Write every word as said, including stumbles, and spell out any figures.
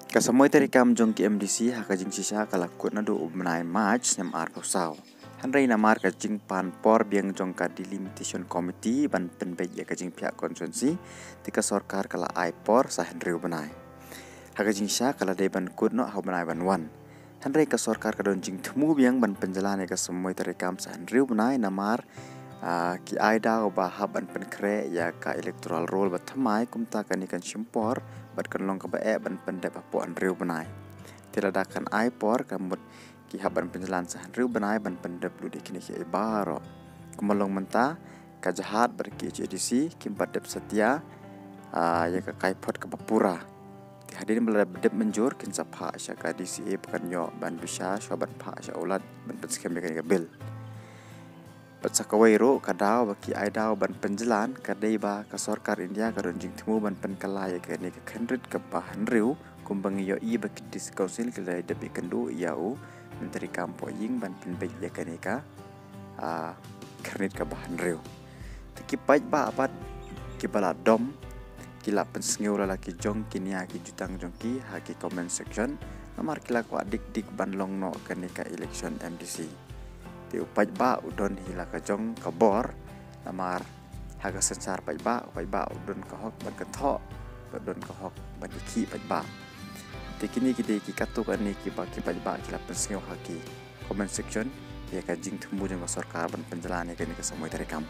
Ka samoi treikam jong ki M D C ha ka jingshisha ka la kut naduh u bnai March snem arphew saw. Hynrei namar ka jingpan por biang jong ka Delimitation Committee ban pynbeit ïa ka jingphiah constituency, te ka sorkar ka la ai por sa hynriew bnai. Ha ka jingshisha ka la dei ban kut noh ha u bnai ban wan. Hynrei ka sorkar ka don jingthmu biang ban pynjlan ïa ka samoi treikam sa hynriew bnai namar, ah, ki ai daw ba hap ban pynkhreh ïa ka electoral roll ba thymmai, kumta kane kan shim por bad kan long kaba eh ban pyndep hapoh hynriew bnai. Te lada kan ai por, ka mut ki hap ban pynjlan sa hynriew bnai ban pyndep lut ïa kine kiei baroh. Kumba long mynta, ka Jharkhand bad ki H A D C kim pat dep satia, ah, ïa ka kaiphod kaba pura. Te hadien ba la dep mynjur, kin sa phah sha ka D C A ba kan ïoh ban bishar, shuwa ban phah sha u Lat ban pynskhem ïa kane ka bill. Bad sa kawei ruh, ka daw ba ki ai daw ban pynjlan ka dei ba ka sorkar India ka don jingthmu ban pynkylla ïa kane ka khyrnit kaba hynriew, kumba ngi ïohi ba ki District Council ki la dep ïakynduh ïa u Myntri kam poh ïing ban pynbeit ïa kane ka, ah, khyrnit kaba hynriew. Te ki paidbah pat kiba la dom, ki la pynsngew la la ki jong ki nia ki jutang jong ki ha ki comment section, namar ki la kwah dik dik ban long noh kane ka election M D C. Te u paidbah u don hi la ka jong ka bor, namar ha ka synshar paidbah, u paidbah u don ka hok ban kynthoh, u don ka hok ban ïakhih paidbah. Te kine ki dei ki katto katne kiba ki paidbah ki la pynsngew ha ki comment section ïa ka jingthmu jong ka sorkar ban pynjlan ïa kane ka samoi treikam.